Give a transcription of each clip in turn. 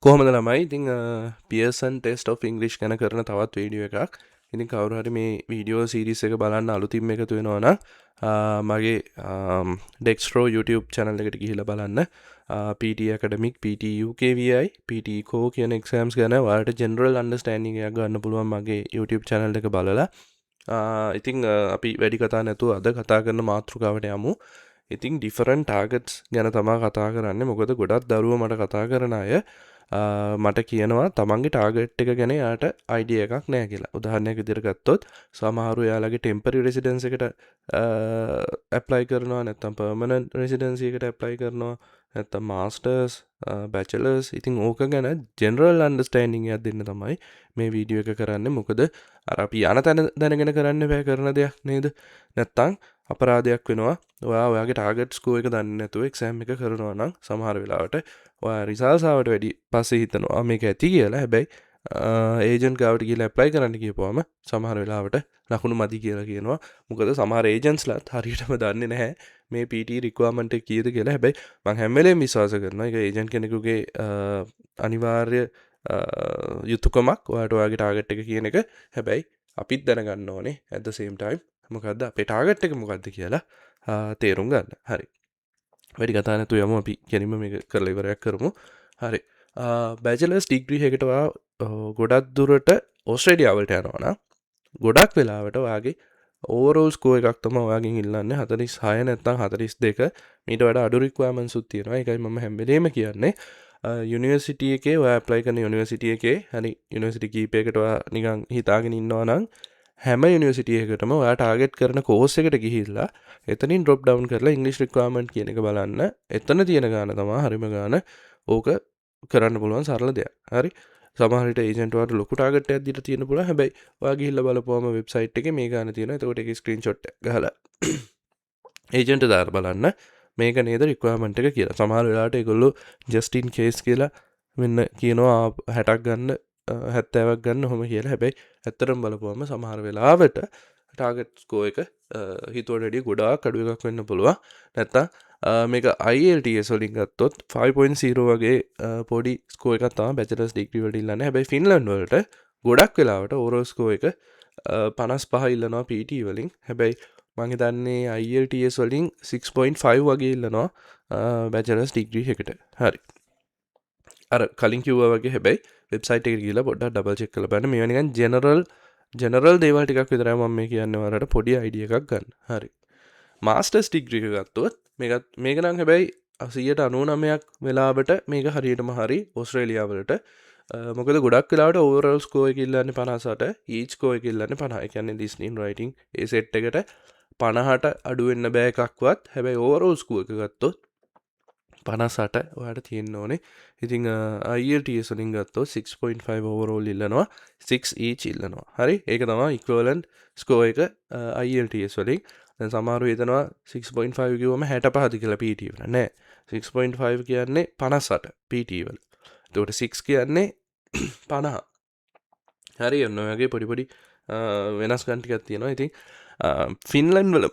කොහොමද ළමයි? ඉතින් පියර්සන් ටෙස්ට් ඔෆ් ඉංග්‍රීසි ගැන කරන තවත් වීඩියෝ එකක්. ඉතින් කවුරු හරි මේ වීඩියෝ සීරීස් එක බලන්න අලුතින්ම එකතු වෙනවා නම් මගේ ඩෙක්ස්ට්‍රෝ YouTube channel එකට ගිහිල්ලා බලන්න. PTE Academic, PTE UKVI, PTE Core කියන එක්සෑම්ස් ගැන ඔයාලට ජෙනරල් අන්ඩර්ස්ටෑන්ඩින් එකක් ගන්න පුළුවන් මගේ YouTube channel එක බලලා. ඉතින් අපි වැඩි කතා නැතුව අද කතා කරන මාතෘකාවට යමු. ඉතින් ඩිෆරන්ට් ටාගට්ස් ගැන තමා කතා කරන්නේ. මොකද ගොඩක් දරුවෝ මට කතා කරන අය මට කියනවා තමන්ගේ ටාගට් එක ගැන එයාට අයිඩියා එකක් නෑ කියලා. උදාහරණයක් විදිහට ගත්තොත් සමහරු එයාලගේ ටෙම්පරරි රෙසිඩන්ස් එකට ඇප්ලයි කරනවා, නැත්නම් පර්මනන්ට් රෙසිඩන්සි එකට ඇප්ලයි කරනවා, නැත්නම් මාස්ටර්ස්, බැචලර්ස්. ඉතින් ඕක ගැන ජෙනරල් අන්ඩර්ස්ටෑන්ඩින් එකක් දෙන්න තමයි මේ වීඩියෝ එක කරන්නේ. මොකද අර අපි යන තැන දැනගෙන කරන්න බෑ කරන දෙයක් නේද? නැත්නම් අපරාධයක් වෙනවා. ඔයා ඔයාගේ ටාගට් ස්කෝර් එක දන්නේ නැතුව එක්සෑම් එක කරනවා නම් සමහර වෙලාවට ඔයා රිසල්ට්ස් ආවට වැඩි පස්සේ හිතනවා මේක ඇති කියලා. හැබැයි ඒජන්ට් ගාවට ගිහලා ඇප්ලයි කරන්න කියපුවම සමහර වෙලාවට ලකුණු මදි කියලා කියනවා. මොකද සමහර ඒජන්ට්ස්ලාත් හරියටම දන්නේ නැහැ මේ PTE requirement එක කීයද කියලා. හැබැයි මං හැම වෙලේම විශ්වාස කරනවා ඒක ඒජන්ට් කෙනෙකුගේ අනිවාර්ය යුතුකමක් ඔයාට ඔයාගේ ටාගට් එක කියන එක. හැබැයි අපිත් දැනගන්න ඕනේ at the same time මොකද්ද අපේ ටාගට් එක මොකද්ද කියලා තේරුම් ගන්න. හරි. වැඩි කතා නැතුව යමු, අපි කෙලින්ම මේක කරලා ඉවරයක් කරමු. හරි. බැචලර්ස් ඩිග්‍රී එකකට ඔයා ගොඩක් දුරට ඕස්ට්‍රේලියාවලට යනවා නම් ගොඩක් වෙලාවට ඔයාගේ ඕවරෝල් ස්කෝර් එකක් තමයි ඔයාගෙන් ඉල්ලන්නේ, 46 නැත්නම් 42. මීට වඩා අඩු රික්වයර්මන්ට්ස් උත් තියෙනවා. ඒකයි මම හැම වෙලේම කියන්නේ යුනිවර්සිටි එකේ ඔයා ඇප්ලයි කරන යුනිවර්සිටි එකේ, හරි, යුනිවර්සිටි කීපයකට ඔයා නිකන් හිතාගෙන ඉන්නවා නම් හැම යුනිවර්සිටි එකකටම ඔයා ටාගට් කරන කෝස් එකට ගිහිල්ලා එතනින් ඩ්‍රොප් ඩවුන් කරලා ඉංග්‍රීසි රික්වයර්මන්ට් කියන එක බලන්න. එතන තියෙන ගාන තමයි හරිම ගාන. ඕක කරන්න පුළුවන් සරල දෙයක්. හරි. සමහර විට ඒජන්ට් ඔයාලට ලොකු ටාගට් එකක් දීලා තියෙන්න පුළුවන්. හැබැයි ඔයා ගිහිල්ලා බලපුවම වෙබ්සයිට් එකේ මේ ගාන තියෙනවා. එතකොට ඒකේ ස්ක්‍රීන්ෂොට් එක ගහලා ඒජන්ට් දාලා බලන්න මේක නේද රික්වයර්මන්ට් එක කියලා. සමහර වෙලාවට ඒගොල්ලෝ ජස්ට් ඉන් කේස් කියලා මෙන්න කියනවා 60ක් ගන්න, 70ක් ගන්න ඔහොම කියලා. හැබැයි ඇත්තටම බලපුවම සමහර වෙලාවට ටාගට් ස්කෝර් එක හිතුවට වැඩිය ගොඩාක් අඩු එකක් වෙන්න පුළුවන්. නැත්තම් මේක IELTS වලින් ගත්තොත් 5.0 වගේ පොඩි ස්කෝර් එකක් තමයි බැචලර්ස් ඩිග්‍රී වලට ඉල්ලන්නේ. හැබැයි ෆින්ලන්ඩ් වලට ගොඩක් වෙලාවට ඕවරෝල් ස්කෝර් එක 55 ඉල්ලනවා PTE වලින්. හැබැයි මං හිතන්නේ IELTS වලින් 6.5 වගේ ඉල්ලනවා බැචලර්ස් ඩිග්‍රී එකට. හරි. අර කලින් කිව්වා වගේ හැබැයි වෙබ්සයිට් එකට ගිහලා පොඩ්ඩක් ඩබල් චෙක් කරලා බලන්න. මේවා නිකන් ජෙනරල් ජෙනරල් දේවල් ටිකක් විතරයි මම මේ කියන්නේ, ඔයාලට පොඩි අයිඩියා එකක් ගන්න. හරි. මාස්ටර්ස් ඩිග්‍රී එක ගත්තොත් මේකත් මේක නම් හැබැයි 99ක් වෙලාවට මේක හරියටම හරි ඕස්ට්‍රේලියාවලට. මොකද ගොඩක් වෙලාවට ඕවරෝල් ස්කෝර් එක ඉල්ලන්නේ 58, ඊච් ස්කෝර් එක ඉල්ලන්නේ 50. ඒ කියන්නේ ලිස්නින්, රයිටින් ඒ සෙට් එකට 50ට අඩු වෙන්න බෑ එකක්වත්. හැබැයි ඕවරෝල් ස්කෝර් එක ගත්තොත් 58 ඔයාට තියෙන්න ඕනේ. ඉතින් IELTS වලින් ගත්තොත් 6.5 ඕවරෝල් ඉල්ලනවා, 6 each ඉල්ලනවා. හරි. ඒක තමයි ඉක්විවලන්ට් ස්කෝර් එක IELTS වලින්. දැන් සමහරව හිතනවා 6.5 කිව්වම 65ද කියලා PTE වල. නෑ. 6.5 කියන්නේ 58 PTE වල. එතකොට 6 කියන්නේ 50. හරි, ඔන්න ඔය වගේ පොඩි පොඩි වෙනස්කම් ටිකක් තියෙනවා. ඉතින් ෆින්ලන්ඩ් වල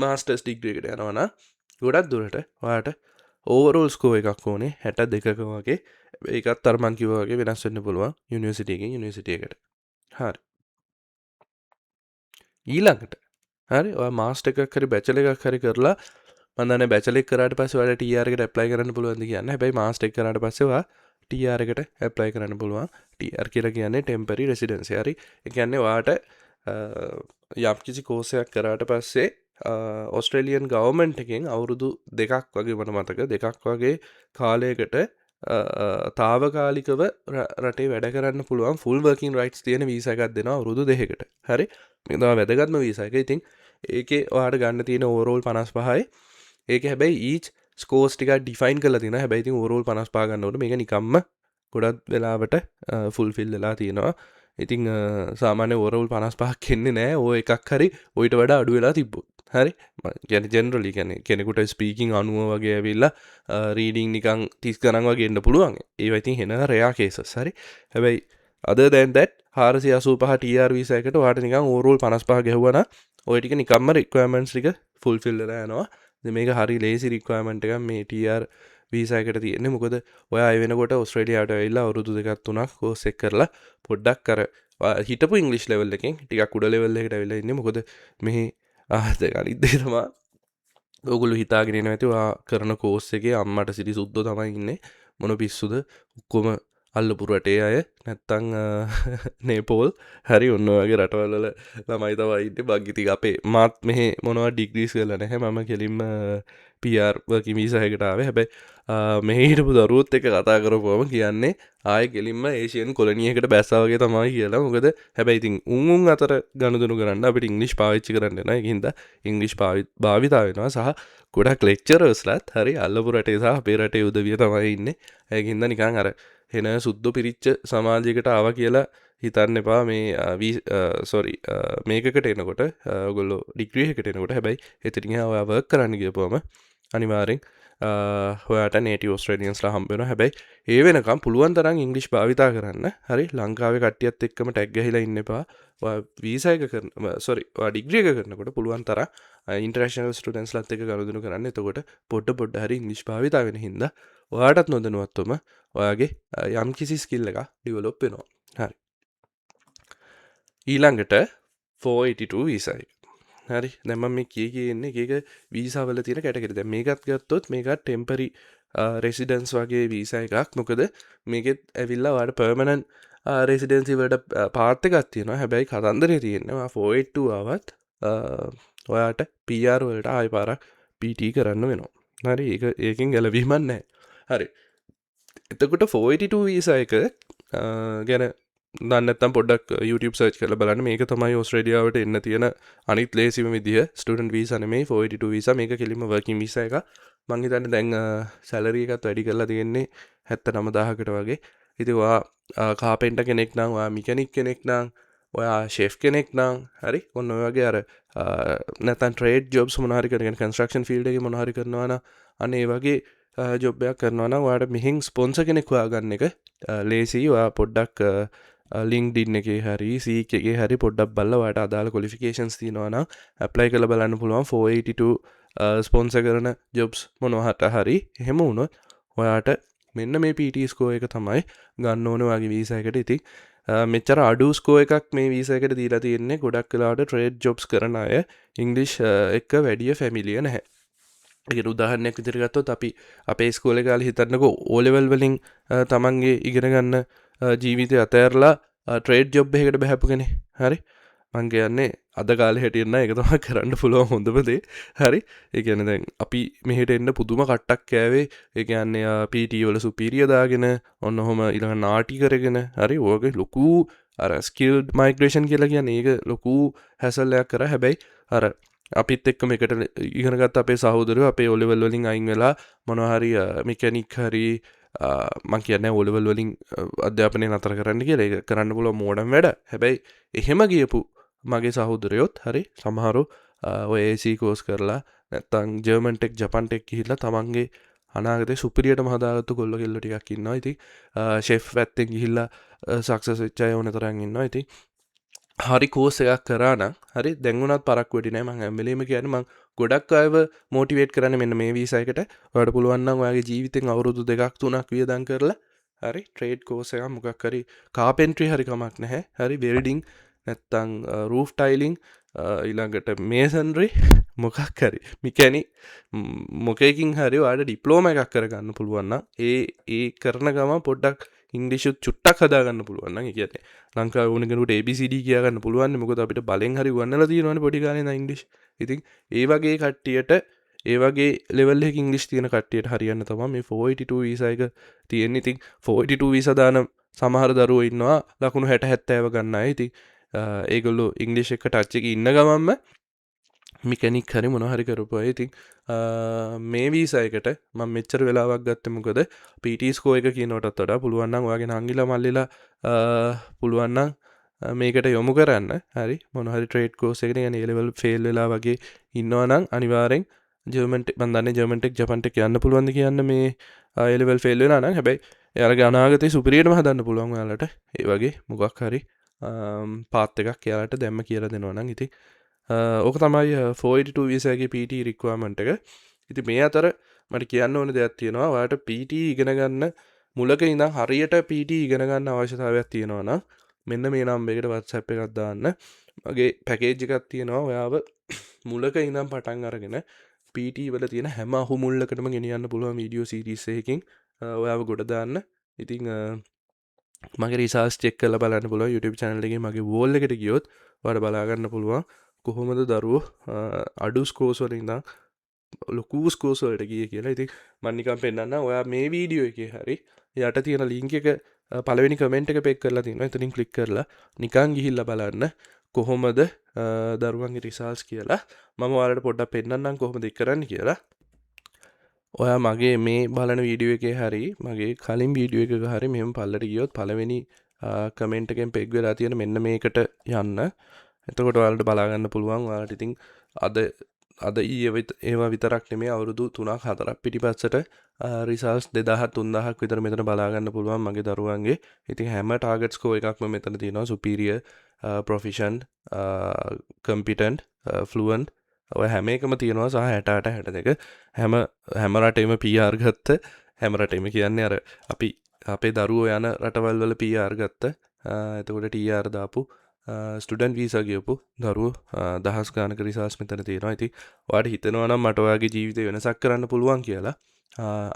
මාස්ටර්ස් ඩිග්‍රී එකට යනවා නම් ගොඩක් දුරට ඔයාට ඕවරෝල් ස්කෝර් එකක් ඕනේ 62ක වගේ. ඒකත් අර මං කිව්වා වගේ වෙනස් වෙන්න පුළුවන් යුනිවර්සිටි එකකින් යුනිවර්සිටි එකට. හරි. ඊළඟට හරි, ඔයා මාස්ටර් එකක් හරි බැචලර් එකක් හරි කරලා, මං දන්නේ බැචලර් එක කරාට පස්සේ ඔයාලට TR එකට ඇප්ලයි කරන්න පුළුවන්ද කියන්න. හැබැයි මාස්ටර් එක කරාට පස්සේ ඔයා TR එකට ඇප්ලයි කරන්න පුළුවන්. TR කියලා කියන්නේ ටෙම්පරරි රෙසිඩන්සි. හරි. ඒ කියන්නේ ඔයාට යම්කිසි කෝස් එකක් කරාට පස්සේ ඔස්ට්‍රේලියන් ගවර්න්මන්ට් එකෙන් අවුරුදු 2ක් වගේ, මට මතක, 2ක් වගේ කාලයකට තාවකාලිකව රටේ වැඩ කරන්න පුළුවන් ෆුල් වර්කින් රයිට්ස් තියෙන වීසා එකක් දෙනවා අවුරුදු 2කට. හරි. මේක තමයි වැදගත්ම වීසා එක. ඉතින් ඒකේ ඔයාට ගන්න තියෙන ඕවරෝල් 55යි. ඒක හැබැයි ඊච් ස්කෝර්ස් ටිකක් ඩිෆයින් කරලා තියෙනවා. හැබැයි ඉතින් ඕවරෝල් 55 ගන්නකොට මේක නිකම්ම ගොඩක් වෙලාවට ෆුල්ෆිල් වෙලා තියෙනවා. ඉතින් සාමාන්‍ය ඕවරෝල් 55ක් එන්නේ නෑ ඔය එකක් හරි ඔయిత වඩා අඩු වෙලා තිබ්බොත්. හරි, කියන්නේ ජෙනරලි කියන්නේ කෙනෙකුට ස්පීකින් 90 වගේ ඇවිල්ලා රීඩින් නිකන් 30 ගණන් වගේ එන්න පුළුවන්. ඒවා ඉතින් හෙන රෙයා කේසස්. හරි. හැබැයි other than that 485 TR visa එකට ඔයාට නිකන් ඕවරෝල් 55 ගැහුවා නම් ඔය ටික නිකම්ම රික්වයර්මන්ට්ස් ටික ෆුල්ෆිල් වෙලා යනවා. ඉතින් මේක හරි ලේසි රික්වයර්මන්ට් එකක් මේ TR. වීසා එකට තියෙන්නේ. මොකද ඔයා ඒ වෙනකොට ඕස්ට්‍රේලියාවට ඇවිල්ලා අවුරුදු දෙකක් තුනක් කෝස් එක කරලා පොඩ්ඩක් අර හිටපු ඉංග්‍රීසි ලෙවල් එකෙන් ටිකක් උඩ ලෙවල් එකට ඇවිල්ලා ඉන්නේ. මොකද මෙහි දැන් අනිත් දේ තමයි ඔයගොල්ලෝ හිතාගෙන ඉනවා ඇති ඔයා කරන කෝස් එකේ අම්මට සිටි සුද්දෝ තමයි ඉන්නේ, මොන පිස්සුද, ඔක්කොම අල්ලපු රටේ අය නැත්තං නේපෝල් හරි ඔන්න ඔය වගේ රටවල් වල ළමයි තමයි ඉන්නේ. බං ඉතින් අපේ මාත් මෙහෙ මොනවා ඩිග්‍රීස් කරලා නැහැ, මම කෙලින්ම PR වර්කින් වීසා එකකට ආවේ. හැබැයි මෙහෙ හිටපු දරුවොත් එක්ක කතා කරපුවම කියන්නේ ආයේ කෙලින්ම ඒෂියන් කොලොනි එකකට බැස්සා වගේ තමයි කියලා. මොකද හැබැයි ඉතින් උන් උන් අතර ගනුදෙනු කරන්න අපිට ඉංග්‍රීසි පාවිච්චි කරන්න වෙනවා. ඒක හින්දා ඉංග්‍රීසි භාවිතා වෙනවා සහ ගොඩක් ලෙක්චරර්ස්ලාත් හරි අල්ලපු රටේ සහ අපේ රටේ උදවිය තමයි ඉන්නේ. ඒක හින්දා නිකන් අර හෙන සුද්දෝ පිරිච්ච සමාජයකට ආවා කියලා හිතන්න එපා මේ සෝරි මේකකට එනකොට ඔයගොල්ලෝ ඩිග්‍රී එකකට එනකොට. හැබැයි එතනින් එහා ඔයා වර්ක් කරන්න ගියපුවම අනිවාර්යෙන් ඔයාට නේටිව් ඔස්ට්‍රේලියන්ස්ලා හම්බ වෙනවා. හැබැයි ඒ වෙනකම් පුළුවන් තරම් ඉංග්‍රීසි භාවිතා කරන්න. හරි, ලංකාවේ කට්ටියත් එක්කම ටැග් ගහලා ඉන්න එපා. ඔයා වීසා එක කරන, සෝරි, ඔයා ඩිග්‍රී එක කරනකොට පුළුවන් තරම් ඉන්ටර්නැෂනල් ස්ටුඩන්ට්ස්ලාත් එක්ක ගනුදෙනු කරන්න. එතකොට පොඩ පොඩ හරි ඉංග්‍රීසි භාවිතා වෙන හින්දා ඔයාටත් නොදැනුවත්වම ඔයාගේ යම් කිසි ස්කිල් එකක් ඩිවලොප් වෙනවා. හරි, ඊළඟට 482 වීසා එක. හරි, දැන් මම මේ කිය කිය ඉන්නේ එක එක වීසා වල තියෙන කැටගරි. දැන් මේකත් ගත්තොත් මේකත් ටෙම්පරරි රෙසිඩන්ස් වගේ වීසා එකක්. මොකද මේකෙත් ඇවිල්ලා ඔයාලට පර්මනන්ට් රෙසිඩන්සි වලට පාත් එකක් තියෙනවා. හැබැයි කතන්දරේ තියෙන්නේ ඔයා 482 ආවත් ඔයාට PR වලට ආයෙ පාරක් PT කරන්න වෙනවා. හරි, ඒකෙන් ගැලවීමක් නැහැ. හරි, එතකොට 482 වීසා එක ගැන දන්නේ නැත්නම් පොඩ්ඩක් YouTube search කරලා බලන්න. මේක තමයි ඕස්ට්‍රේලියාවට එන්න තියෙන අනිත් ලේසිම විදිය. ස්ටුඩන්ට් වීසා නෙමෙයි 482 වීසා. මේක කෙලින්ම වර්කින් වීසා එකක්. මං හිතන්නේ දැන් සැලරි එකත් වැඩි කරලා තියෙන්නේ 79,000කට වගේ. ඉතින් ඔයා කාපෙන්ටර් කෙනෙක් නම්, ඔයා මෙකැනික් කෙනෙක් නම්, ඔයා ෂෙෆ් කෙනෙක් නම්, හරි, ඔන්න ඔය වගේ අර නැත්නම් ට්‍රේඩ් ජොබ්ස් මොන හරි කරගෙන කන්ස්ට්‍රක්ෂන් ෆීල්ඩ් එකේ මොන හරි කරනවා නම්, අන්න ඒ වගේ ජොබ් එකක් කරනවා නම් ඔයාට මෙහෙන් ස්පොන්සර් කෙනෙක් හොයාගන්න එක ලේසියි. ඔයා පොඩ්ඩක් ලින්ක්ඩින් එකේ හරි සීක් එකේ හරි පොඩ්ඩක් බලලා ඔයාට අදාළ ක්වොලිෆිකේෂන්ස් තියෙනවා නම් ඇප්ලයි කරලා බලන්න පුළුවන් 482 ස්පොන්සර් කරන ජොබ්ස් මොනවාට හරි. එහෙම වුණොත් ඔයාට මෙන්න මේ PT score එක තමයි ගන්න ඕන ඔයාගේ වීසා එකට. ඉතින් මෙච්චර අඩු ස්කෝර් එකක් මේ වීසා එකට දීලා තියෙන්නේ ගොඩක් වෙලාවට ට්‍රේඩ් ජොබ්ස් කරන අය ඉංග්‍රීසි එක්ක වැඩිය ෆැමිලියර් නැහැ. ඒකට උදාහරණයක් විදිහට ගත්තොත් අපි අපේ ඉස්කෝලේ කාලේ හිතන්නකෝ O level වලින් තමන්ගේ ඉගෙන ගන්න ජීවිතය අතෑරලා ට්‍රේඩ් ජොබ් එකකට බහැපු කෙනෙක්. හරි, මං කියන්නේ අද කාලේ හැටියට නම් ඒක තමයි කරන්න පුළුවන් හොඳම දේ. හරි, ඒ කියන්නේ දැන් අපි මෙහෙට එන්න පුදුම කට්ටක් කෑවේ. ඒ කියන්නේ PT වල සුපීරියර් දාගෙන ඔන්න ඔහොම ඊළඟ නාටි කරගෙන, හරි, ඔයගේ ලොකු අර ස්කිල්ඩ් මයිග්‍රේෂන් කියලා කියන්නේ ඒක ලොකු හැසල් එකක් කරා. හැබැයි අර අපිත් එක්කම එකට ඉගෙන ගත්ත අපේ සහෝදරයෝ අපේ O level වලින් අයින් වෙලා මොනවා හරි මෙකැනික් හරි, මං කියන්නේ O level වලින් අධ්‍යාපනය නතර කරන්න කියලා. ඒක කරන්න පුළුවන් මෝඩම් වැඩ. හැබැයි එහෙම ගියපු මගේ සහෝදරයොත් හරි සමහරු ඔය AC course කරලා නැත්තම් ජර්මන් ටෙක් ජපන් ටෙක් ගිහිල්ලා තමන්ගේ අනාගතේ සුපිරියටම හදාගත්තු කොල්ල කෙල්ලෝ ටිකක් ඉන්නවා. ඉතින් ෂෙෆ් පැත්තෙන් ගිහිල්ලා සක්සස් වෙච්ච අය ඕන තරම් ඉන්නවා. ඉතින් හරි කෝස් එකක් කරා නම් හරි, දැන් වුණත් පරක්කු වෙඩි නෑ. මං හැම වෙලේම කියන්නේ මං ගොඩක් අයව මොටිවේට් කරන්නේ මෙන්න මේ වීසා එකට. ඔයාලට පුළුවන් නම් ඔයාගේ ජීවිතෙන් අවුරුදු දෙකක් තුනක් වියදම් කරලා හරි ට්‍රේඩ් කෝස් එකක් මොකක් හරි කාපෙන්ට්‍රි හරි කමක් නැහැ. හරි, වෙල්ඩින් නැත්තම් රූෆ් ටයිලින් ඊළඟට මේසන්රි මොකක් හරි මිකැනි මොකකින් හරි ඔයාලට ඩිප්ලෝමා එකක් කරගන්න පුළුවන් නම් ඒ ඒ කරන ගමන් පොඩ්ඩක් ඉංග්‍රීසිත් චුට්ටක් හදාගන්න පුළුවන් නම්, ඒ කියන්නේ ලංකාවේ ඕන කෙනෙකුට ABCD කියා ගන්න පුළුවන් නේ. මොකද අපිට බලෙන් හරි උගන්වලා තියෙනවනේ පොඩි කාලේ ඉඳන් ඉංග්‍රීසි. ඉතින් ඒ වගේ කට්ටියට ඒ වගේ ලෙවල් එකක ඉංග්‍රීසි තියෙන කට්ටියට හරියන්න තමයි මේ 482 වීසා එක තියෙන්නේ. ඉතින් 482 වීසා දාන සමහර දරුවෝ ඉන්නවා ලකුණු 60 70 ගන්න අය. ඉතින් ඒගොල්ලෝ ඉංග්‍රීසි එක ටච් එකේ ඉන්න ගමන්ම මෙකැනික් හරි මොනවා හරි කරපු අය. ඉතින් මේ වීසා එකට මම මෙච්චර වෙලාවක් ගත්තේ මොකද PT score එක කියනවටත් වඩා පුළුවන් නම් ඔයාගේ නංගිලා මල්ලිලා පුළුවන් නම් මේකට යොමු කරන්න. හරි, මොන හරි ට්‍රේඩ් කෝස් එකකට යන ඒ ලෙවල් ෆේල් වෙලා වගේ ඉන්නවා නම් අනිවාර්යෙන් ජර්මන් ටෙක්, මං දන්නේ ජර්මන් ටෙක් ජපන් ටෙක් යන්න පුළුවන්ද කියන්න මේ ඒ ලෙවල් ෆේල් වෙලා නම්. හැබැයි එයාලගේ අනාගතේ සුපිරියටම හදන්න පුළුවන් ඔයාලට ඒ වගේ මොකක් හරි පාත් එකක් එයාලට දැම්ම කියලා දෙනවා නම්. ඉතින් ඕක තමයි 482 වීසා එකේ PT requirement එක. ඉතින් මේ අතර මට කියන්න ඕන දෙයක් තියෙනවා. ඔයාට PTE ඉගෙන ගන්න, මුලක ඉඳන් හරියට PTE ඉගෙන ගන්න අවශ්‍යතාවයක් තියෙනවා නම් මෙන්න මේ නම්බර් එකට WhatsApp එකක් දාන්න. මගේ පැකේජ් එකක් තියෙනවා. ඔයාව මුලක ඉඳන් පටන් අරගෙන PTE වල තියෙන හැම අහුමුල්ලකටම ගෙනියන්න පුළුවන් වීඩියෝ සීරීස් එකකින් ඔයාව ගොඩ දාන්න. ඉතින් මගේ රිසල්ට්ස් චෙක් කරලා බලන්න පුළුවන්. YouTube channel එකේ මගේ වෝල් එකට ගියොත් ඔයාලට බලා ගන්න පුළුවන් කොහොමද දරුවෝ අඩු ස්කෝර්ස් වලින් ඉඳන් ලොකු ස්කෝර්ස් වලට ගියේ කියලා. ඉතින් මම නිකන් පෙන්නන්නම්. ඔයා මේ වීඩියෝ එකේ හරි යට තියෙන ලින්ක් එක පළවෙනි කමෙන්ට් එක පෙක් කරලා තියෙනවා. එතනින් ක්ලික් කරලා නිකන් ගිහිල්ලා බලන්න කොහොමද දරුවන්ගේ රිසල්ට්ස් කියලා. මම ඔයාලට පොඩ්ඩක් පෙන්නන්නම් කොහොමද ඒක කරන්න කියලා. ඔයා මගේ මේ බලන වීඩියෝ එකේ හරි මගේ කලින් වීඩියෝ එකක හරි මෙහෙම පල්ලට ගියොත් පළවෙනි කමෙන්ට් එකෙන් පෙග් වෙලා තියෙන මෙන්න මේකට යන්න. එතකොට ඔයාලට බලා ගන්න පුළුවන්. ඔයාලට ඉතින් අද අද ඊයේ ඒවා විතරක් නෙමෙයි, අවුරුදු 3ක් 4ක් පිටිපස්සට රිසල්ට්ස් 2000 3000ක් විතර මෙතන බලා ගන්න පුළුවන් මගේ දරුවන්ගේ. ඉතින් හැම ටාගට් ස්කෝර් එකක්ම මෙතන තියෙනවා. සුපීරියර්, ප්‍රොෆිෂන්ට්, කම්පිටන්ට්, ෆ්ලුවන්ට් ඔය හැම එකම තියෙනවා සහ 68, 62 හැම හැම රටේම PR ගත්ත. හැම රටේම කියන්නේ අර අපි අපේ දරුවෝ යන රටවල් වල PR ගත්ත, එතකොට TR දාපු, ස්ටුඩන්ට් වීසා ගියපු දරුවෝ දහස් ගානක රිසල්ට්ස් මෙතන තියෙනවා. ඉතින් ඔයාට හිතෙනවා නම් මට ඔයාගේ ජීවිතේ වෙනසක් කරන්න පුළුවන් කියලා,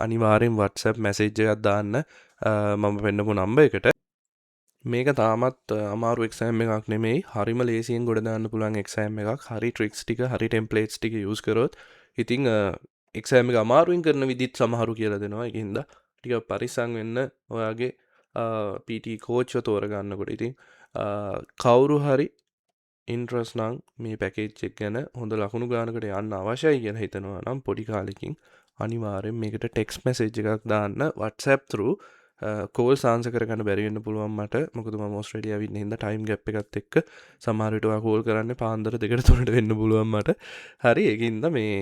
අනිවාර්යෙන් WhatsApp message එකක් දාන්න මම පෙන්නපු නම්බර් එකට. මේක තාමත් අමාරු එක්සෑම් එකක් නෙමෙයි. හරිම ලේසියෙන් ගොඩ දාන්න පුළුවන් එක්සෑම් එකක්. හරි ට්‍රික්ස් ටික, හරි ටෙම්ප්ලේට්ස් ටික යූස් කරොත්. ඉතින් එක්සෑම් එක අමාරුවෙන් කරන විදිත් සමහරු කියලා දෙනවා. ඒක හින්දා ටිකක් පරිස්සම් වෙන්න ඔයාගේ PTE කෝච්ව තෝරගන්නකොට. ඉතින් කවුරු හරි ඉන්ට්‍රස් නම් මේ පැකේජ් එක ගැන, හොඳ ලකුණු ගානකට යන්න අවශ්‍යයි කියලා හිතනවා නම් පොඩි කාලෙකින්, අනිවාර්යෙන් මේකට ටෙක්ස්ට් මැසේජ් එකක් දාන්න WhatsApp through. Calls answer කරගන්න බැරි වෙන්න පුළුවන් මට, මොකද මම ඕස්ට්‍රේලියාවේ ඉන්න හින්දා ටයිම් ගැප් එකත් එක්ක සමහර විට ඔයා කෝල් කරන්නේ පාන්දර 2ට 3ට වෙන්න පුළුවන් මට. හරි, ඒක හින්දා මේ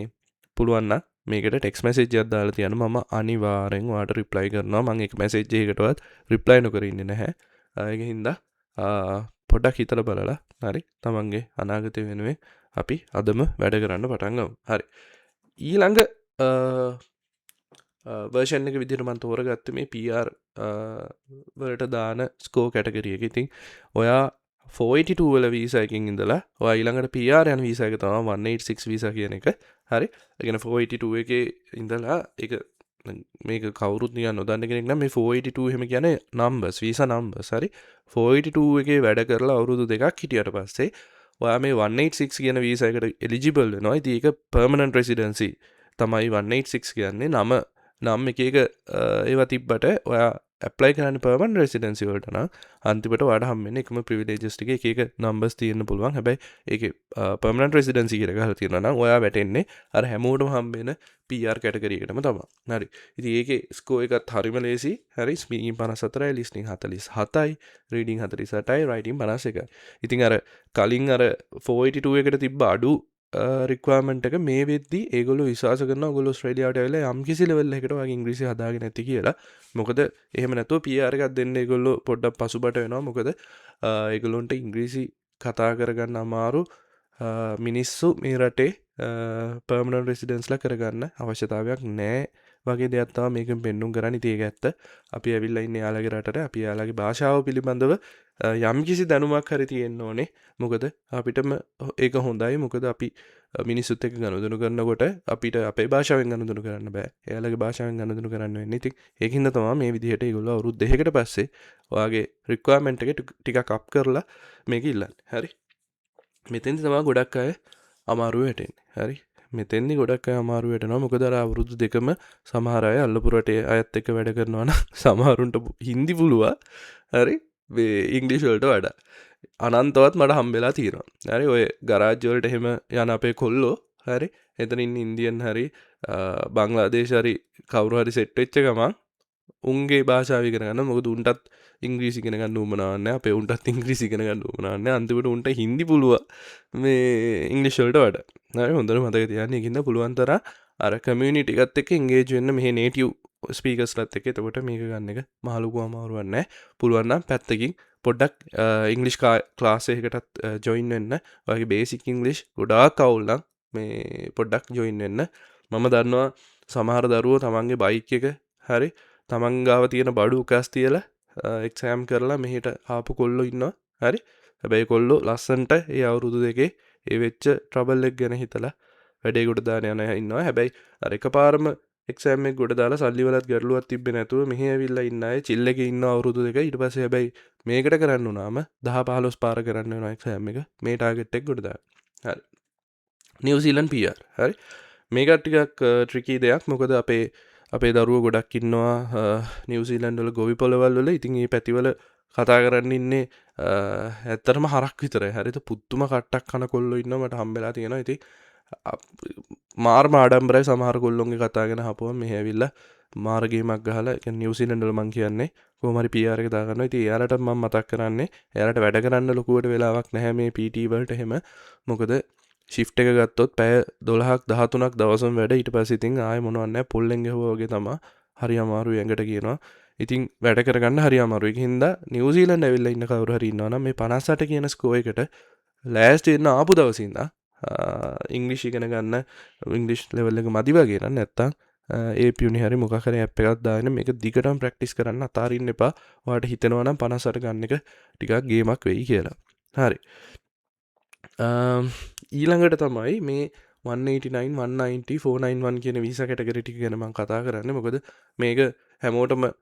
පුළුවන් නම් මේකට ටෙක්ස්ට් මැසේජ් එකක් දාලා තියන්න. මම අනිවාර්යෙන් ඔයාට රිප්ලයි කරනවා. මං එක මැසේජ් එකකටවත් රිප්ලයි නොකර ඉන්නේ නැහැ. ඒක හින්දා පොඩ්ඩක් හිතලා බලලා හරි තමන්ගේ අනාගතය වෙනුවෙන් අපි අදම වැඩ කරන්න පටන් ගමු. හරි, ඊළඟ වර්ෂන් එක විදිහට මම තෝරගත්තේ මේ PR වලට දාන ස්කෝර් කැටගරි එක. ඉතින් ඔයා 482 වල වීසා එකකින් ඉඳලා ඔයා ඊළඟට PR යන වීසා එක තමයි 186 වීසා කියන එක. හරි. ඒ කියන්නේ 482 එකේ ඉඳලා ඒක මේක කවුරුත් නිකන් නොදන්න කෙනෙක් නම් මේ 482 එහෙම කියන්නේ නම්බර්ස්, වීසා නම්බර්ස්. හරි. 482 එකේ වැඩ කරලා අවුරුදු 2ක් හිටියට පස්සේ ඔයා මේ 186 කියන වීසා එකට එලිජිබල් වෙනවා. ඉතින් ඒක පර්මනන්ට් රෙසිඩන්සි තමයි 186 කියන්නේ. නම නම් එක එක ඒවා තිබ්බට ඔයා ඇප්ලයි කරන්නේ පර්මනන්ට් රෙසිඩන්සි වලට නම් අන්තිමට ඔයාට හම්බෙන්නේ එකම ප්‍රිවිලේජස් ටික. එක එක නම්බර්ස් තියෙන්න පුළුවන්. හැබැයි ඒකේ පර්මනන්ට් රෙසිඩන්සි කියලා ගහලා තියෙනවා නම් ඔයා වැටෙන්නේ අර හැමෝටම හම්බෙන PR category එකටම තමයි. හරි. ඉතින් ඒකේ ස්කෝර් එකත් හරිම ලේසි. හරි. ස්පීකින් 54යි, ලිස්නින් 47යි, රීඩින් 48යි, රයිටින් 51යි. ඉතින් අර කලින් අර 482 එකට තිබ්බ අඩු රික්වයර්මන්ට් එක මේ වෙද්දි ඒගොල්ලෝ විශ්වාස කරනවා ඔයගොල්ලෝ ඕස්ට්‍රේලියාවට ඇවිල්ලා යම් කිසි ලෙවල් එකකට ඔයාගේ ඉංග්‍රීසි හදාගෙන ඇති කියලා. මොකද එහෙම නැතුව PR එකක් දෙන්න ඒගොල්ලෝ පොඩ්ඩක් පසුබට වෙනවා. මොකද ඒගොල්ලොන්ට ඉංග්‍රීසි කතා කරගන්න අමාරු මිනිස්සු මේ රටේ පර්මනන්ට් රෙසිඩන්ස්ලා කරගන්න අවශ්‍යතාවයක් නෑ වගේ දෙයක් තමයි මේකෙන් පෙන්නුම් කරන්නේ. ඉතින් ඒක ඇත්ත. අපි ඇවිල්ලා ඉන්නේ එයාලගේ රටට. අපි එයාලගේ භාෂාව පිළිබඳව යම් කිසි දැනුමක් හරි තියෙන්න ඕනේ. මොකද අපිටම ඒක හොඳයි. මොකද අපි මිනිස්සුත් එක්ක ගනුදෙනු කරනකොට අපිට අපේ භාෂාවෙන් ගනුදෙනු කරන්න බෑ. එයාලගේ භාෂාවෙන් ගනුදෙනු කරන්න වෙන්නේ. ඉතින් ඒක හින්දා තමයි මේ විදිහට ඒගොල්ලෝ අවුරුදු 2කට පස්සේ ඔයාගේ රික්වයර්මන්ට් එක ටිකක් අප් කරලා මේක ඉල්ලන්නේ. හරි. මෙතෙන්දි තමයි ගොඩක් අය අමාරුව වැටෙන්නේ. හරි. මෙතෙන්දි ගොඩක් අය අමාරු වැටෙනවා. මොකද අර අවුරුදු 2ම සමහර අය අල්ලපු රටේ අයත් එක්ක වැඩ කරනවා නම් සමහරුන්ට හින්දි පුළුවන්. හරි. මේ ඉංග්‍රීසි වලට වඩා. අනන්තවත් මට හම්බෙලා තියෙනවා. හරි, ඔය ගරාජ් වලට එහෙම යන අපේ කොල්ලෝ, හරි, එතන ඉන්න ඉන්දියන් හරි බංග්ලාදේශ හරි කවුරු හරි සෙට් වෙච්ච ගමන් උන්ගේ භාෂාව ඉගෙන ගන්න. මොකද උන්ටත් ඉංග්‍රීසි ඉගෙන ගන්න උවමනාවක් නැහැ. අපේ උන්ටත් ඉංග්‍රීසි ඉගෙන ගන්න උවමනාවක් නැහැ. අන්තිමට උන්ට හින්දි පුළුවන් මේ ඉංග්‍රීසි වලට වඩා. හරි, හොඳට මතක තියාගන්න. ඒක හින්දා පුළුවන් තරම් අර කමියුනිටි එකත් එක්ක එන්ගේජ් වෙන්න මෙහි නේටිව් ස්පීකර්ස්ලත් එක්ක. එතකොට මේක ගන්න එක මහ ලොකු අමාරුවක් නෑ. පුළුවන් නම් පැත්තකින් පොඩ්ඩක් ඉංග්‍රීසි ක්ලාස් එකකටත් ජොයින් වෙන්න. ඔයාගේ බේසික් ඉංග්‍රීසි ගොඩාක් අවුල් නම් මේ පොඩ්ඩක් ජොයින් වෙන්න. මම දන්නවා. සමහර දරුවෝ තමන්ගේ බයික් එක හරි තමන් ගාව තියෙන බඩු උකස් තියලා එක්සෑම් කරලා මෙහෙට ආපු කොල්ලෝ ඉන්නවා. හරි. හැබැයි කොල්ලෝ ලස්සන්ට ඒ අවුරුදු 2 ඒ වෙච්ච ට්‍රබල් එක ගැන හිතලා වැඩේ ගොඩ දාන යන අය ඉන්නවා. හැබැයි අර එකපාරම එක්සෑම් එක ගොඩ දාලා සල්ලි වලත් ගැටලුවක් තිබ්බේ නැතුව මෙහෙ ඇවිල්ලා ඉන්න අය චිල් එකේ ඉන්න අවුරුදු 2. ඊට පස්සේ හැබැයි මේකට කරන්න වුණාම 10 15 පාර කරන්න වෙනවා එක්සෑම් එක මේ ටාගට් එක ගොඩ දාන්න. හරි. New Zealand PR. හරි. මේක ටිකක් ට්‍රිකි දෙයක්. මොකද අපේ අපේ දරුවෝ ගොඩක් ඉන්නවා නිව්සීලන්ඩ් වල ගොවි පොළවල් වල. ඉතින් මේ පැතිවල කතා කරන්න ඉන්නේ ඇත්තටම හරක් විතරයි. හරිද? පුදුම කට්ටක් කන කොල්ලෝ ඉන්නවා මට හම්බෙලා තියෙනවා. ඉතින් මාරම ආඩම්බරයි සමහර කොල්ලොන්ගේ කතා ගැන අහපුවම මෙහෙ ඇවිල්ලා මාර ගේමක් ගහලා, ඒ කියන්නේ නිව්සීලන්ඩ් වල මං කියන්නේ කොහොම හරි PR එක දාගන්නවා. ඉතින් එයාලට මං මතක් කරන්නේ එයාලට වැඩ කරන්න ලොකුවට වෙලාවක් නැහැ මේ PT වලට එහෙම. මොකද ෂිෆ්ට් එක ගත්තොත් පැය 12ක් 13ක් දවසම වැඩ. ඊට පස්සේ ඉතින් ආයෙ මොනවත් නැහැ, පොල්ලෙන් ගැහුවා වගේ තමා. හරි අමාරුයි ඇඟට කියනවා. ඉතින් වැඩ කරගන්න හරි අමාරුයි. ඒක හින්දා නිව්සීලන්ඩ් ඇවිල්ලා ඉන්න කවුරු හරි ඉන්නවා නම් මේ 58 කියන ස්කෝර් එකට ලෑස්ති වෙන්න ආපු දවසේ ඉඳන් ඉංග්‍රීසි ඉගෙන ගන්න, ඉංග්‍රීසි ලෙවල් එක මදි වගේ නම් නැත්තම් ඒ පියුනි හරි මොකක් හරි ඇප් එකක් දාගෙන මේක දිගටම ප්‍රැක්ටිස් කරන්න අතාරින්න එපා. ඔයාලට හිතෙනවා නම් 58 ගන්න එක ටිකක් ගේමක් වෙයි කියලා. හරි. ඊළඟට තමයි මේ 189, 190, 491 කියන වීසා කැටගරි ටික ගැන මම කතා කරන්නේ. මොකද මේක හැමෝටම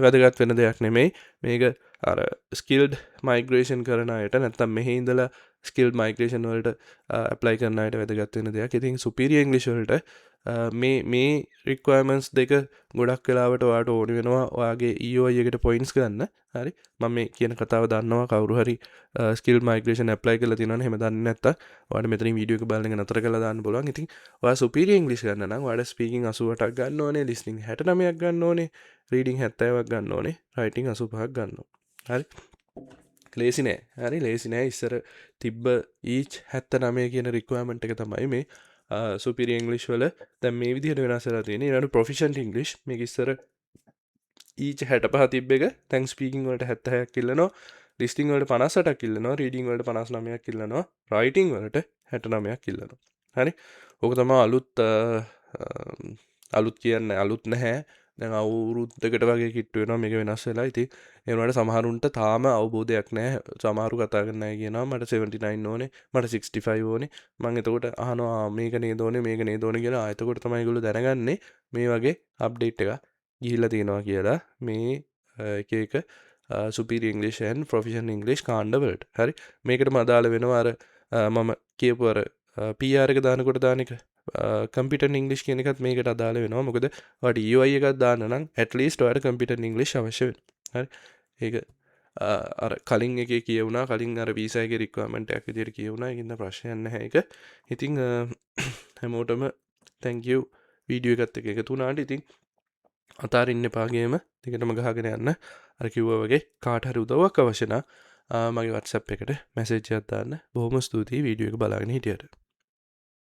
වැදගත් වෙන දෙයක් නෙමෙයි. මේක අර ස්කිල්ඩ් මයිග්‍රේෂන් කරන අයට නැත්තම් මෙහෙ ඉඳලා ස්කිල්ඩ් මයිග්‍රේෂන් වලට ඇප්ලයි කරන අයට වැදගත් වෙන දෙයක්. ඉතින් සුපීරියර් ඉංග්‍රීසි වලට මේ මේ රික්වයර්මන්ට්ස් දෙක ගොඩක් වෙලාවට ඔයාට ඕනි වෙනවා ඔයාගේ EOI එකට පොයින්ට්ස් ගන්න. හරි. මම මේ කියන කතාව දන්නවා කවුරු හරි ස්කිල් මයිග්‍රේෂන් ඇප්ලයි කරලා තියෙනවනේ. එහෙම දන්නේ නැත්තම් ඔයාලට මෙතනින් වීඩියෝ එක බලන එක නතර කරලා දාන්න පුළුවන්. ඉතින් ඔයා සුපීරියර් ඉංග්‍රීසි ගන්න නම් ඔයාට ස්පීකින් 88ක් ගන්න ඕනේ, ලිස්නින් 69ක් ගන්න ඕනේ, රීඩින් 70ක් ගන්න ඕනේ, රයිටින් 85ක් ගන්න ඕනේ. හරි. ලේසි නෑ. හරි, ලේසි නෑ. ඉස්සර තිබ්බ ඊච් 79 කියන රික්වයර්මන්ට් එක තමයි මේ සුපීරියර් ඉංග්‍රීසි වල දැන් මේ විදිහට වෙනස් වෙලා තියෙන්නේ. ඊළඟට ප්‍රොෆිෂන්ට් ඉංග්‍රීසි මේක ඉස්සර ඊච් 65 තිබ්බ එක දැන් ස්පීකින් වලට 76ක් ඉල්ලනවා, ලිස්නින් වලට 58ක් ඉල්ලනවා, රීඩින් වලට 59ක් ඉල්ලනවා, රයිටින් වලට 69ක් ඉල්ලනවා. හරි. ඕක තමයි අලුත් අලුත් කියන්නේ අලුත් නැහැ. දැන් අවුරුද්දකට වගේ කිට්ටු වෙනවා මේක වෙනස් වෙලා. ඉතින් ඒ වුණාට සමහරුන්ට තාම අවබෝධයක් නැහැ. සමහරු කතා කරන අය කියනවා මට 79 ඕනේ, මට 65 ඕනේ. මං එතකොට අහනවා මේක නේද ඕනේ, මේක නේද ඕනේ කියලා. එතකොට තමයි ඒගොල්ලෝ දැනගන්නේ මේ වගේ අප්ඩේට් එකක් ගිහිල්ලා තියෙනවා කියලා මේ එක එක සුපීරියර් ඉංග්‍රීසි ඇන්ඩ් ප්‍රොෆිෂන්ට් ඉංග්‍රීසි කාණ්ඩ වලට. හරි. මේකටම අදාළ වෙනවා අර මම කියපු අර PR එක දානකොට දාන එක කම්පිටන්ට් ඉංග්‍රීසි කියන එකත් මේකට අදාළ වෙනවා. මොකද ඔයාලට EOI එකක් දාන්න නම් ඇට් ලීස්ට් ඔයාලට කම්පිටන්ට් ඉංග්‍රීසි අවශ්‍ය වෙනවා. හරි. ඒක අර කලින් එකේ කියවුණා, කලින් අර වීසා එකේ රික්වයර්මන්ට් එකක් විදියට කියවුණා. ඒකින්ද ප්‍රශ්නයක් නැහැ ඒක. ඉතින් හැමෝටම thank you video එකත් එක්ක එකතු වුණාට. ඉතින් අතාරින්න එපා ගේම, දිගටම ගහගෙන යන්න. අර කිව්වා වගේ කාට හරි උදව්වක් අවශ්‍ය නම් මගේ WhatsApp එකට මැසේජ් එකක් දාන්න. බොහොම ස්තුතියි වීඩියෝ එක බලාගෙන හිටියට.